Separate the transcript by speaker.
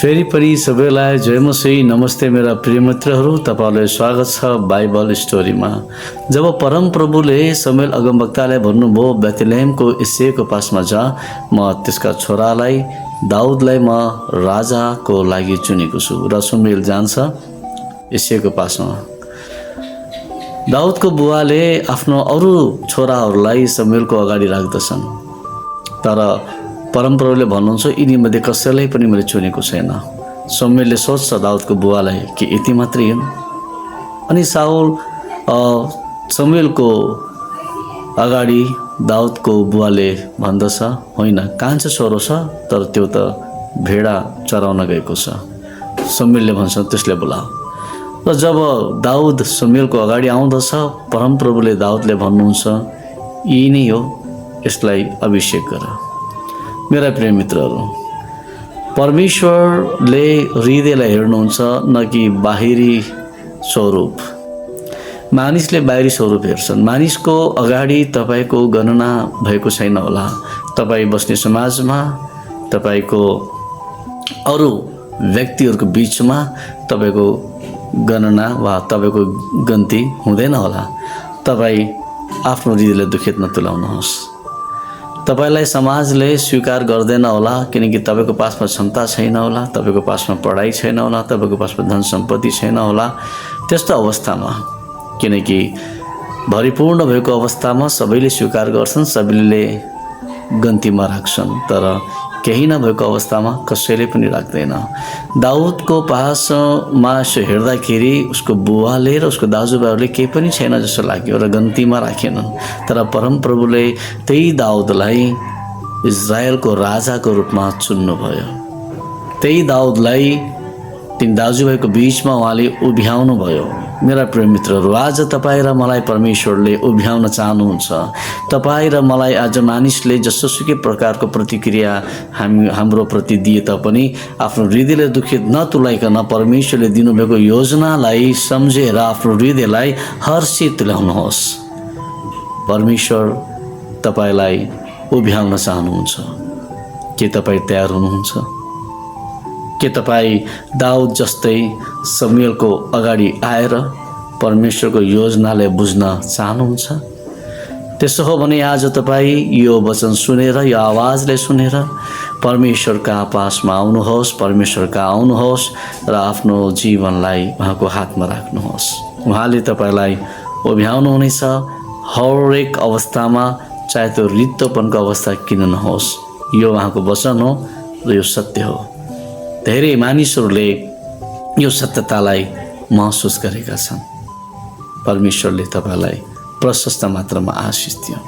Speaker 1: फेरि पनि सबैलाई जय मसीह। नमस्ते मेरा प्रिय मित्रहरू, तपाईँहरूलाई स्वागत छ बाइबल स्टोरीमा। जब परम प्रभुले समुएल अगमवक्तालाई भन्नुभयो बेथलेहेमको यिशैको पासमा जा, म त्यसका छोरालाई दाउदलाई म राजाको लागि चुनेको छु। र समुएल जान्छ यिशैको पासमा। दाउदको बुवाले आफ्नो अरू छोराहरूलाई समुएलको अगाडि राख्दछन्, तर परमप्रभुले भन्नुहुन्छ यिनीमध्ये कसैलाई पनि मैले चुनेको छैन। समुएलले सोच्छ दाउदको बुवालाई कि यति मात्रै हुन्। अनि साउल समुएलको अगाडि दाउदको बुवाले भन्दछ, होइन कान्छो छोरो छ, तर त्यो त भेडा चराउन गएको छ। समुएलले भन्छ त्यसले बोलाऊ। र जब दाउद समुएलको अगाडि आउँदछ, परमप्रभुले दाउदले भन्नुहुन्छ यही नै हो, यसलाई अभिषेक गर। मेरा प्रिय मित्रहरू, परमेश्वरले हृदयलाई हेर्नुहुन्छ, न कि बाहिरी स्वरूप। मानिसले बाहिरी स्वरूप हेर्छन्। मानिसको अगाडि तपाईँको गणना भएको छैन होला। तपाईँ बस्ने समाजमा, तपाईँको अरू व्यक्तिहरूको बिचमा तपाईँको गणना वा तपाईँको गन्ती हुँदैन होला। तपाईँ आफ्नो हृदयलाई दुखित नतुलाउनुहोस्। तपाईलाई समाजले स्वीकार गर्दैन होला, किनकि तपाईँको पासमा क्षमता छैन होला, तपाईँको पासमा पढाइ छैन होला, तपाईँको पासमा धन सम्पत्ति छैन होला। त्यस्तो अवस्थामा, किनकि भरिपूर्ण भएको अवस्थामा सबैले स्वीकार गर्छन्, सबैले गन्तीमा राख्छन्, तर केही नभएको अवस्थामा कसैले पनि राख्दैन। दाउदको पासमा हेर्दाखेरि उसको बुवाले र उसको दाजुभाइहरूले केही पनि छैन जस्तो लाग्यो र गन्तीमा राखेनन्। तर परमप्रभुले त्यही दाउदलाई इजरायलको राजाको रूपमा चुन्नुभयो। त्यही दाउदलाई तीन दाजुभाइको बिचमा उहाँले उभ्याउनु भयो। मेरा प्रिय मित्रहरू, आज तपाईँ र मलाई परमेश्वरले उभ्याउन चाहनुहुन्छ। तपाईँ र मलाई आज मानिसले जसोसुकै प्रकारको प्रतिक्रिया हाम्रो प्रति दिए तापनि आफ्नो हृदयले दुखित नतुलाइकन परमेश्वरले दिनुभएको योजनालाई सम्झेर आफ्नो हृदयलाई हर्षित तुल्याउनुहोस्। परमेश्वर तपाईँलाई उभ्याउन चाहनुहुन्छ। के तपाईँ तयार हुनुहुन्छ? के तपाईँ दाउद जस्तै समुएलको अगाडि आएर परमेश्वरको योजनालाई बुझ्न चाहनुहुन्छ? त्यसो हो भने आज तपाईँ यो वचन सुनेर, यो आवाजलाई सुनेर परमेश्वरका पासमा आउनुहोस्, परमेश्वरका आउनुहोस् र आफ्नो जीवनलाई उहाँको हातमा राख्नुहोस्। उहाँले तपाईँलाई उभ्याउनुहुनेछ हरेक अवस्थामा, चाहे त्यो रित्तोपनको अवस्था किन नहोस्। यो उहाँको वचन हो र यो सत्य हो। धेरै मानिसहरूले यो सत्यतालाई महसुस गरेका छन्। परमेश्वरले तपाईँलाई प्रशस्त मात्रामा आशीष दियो।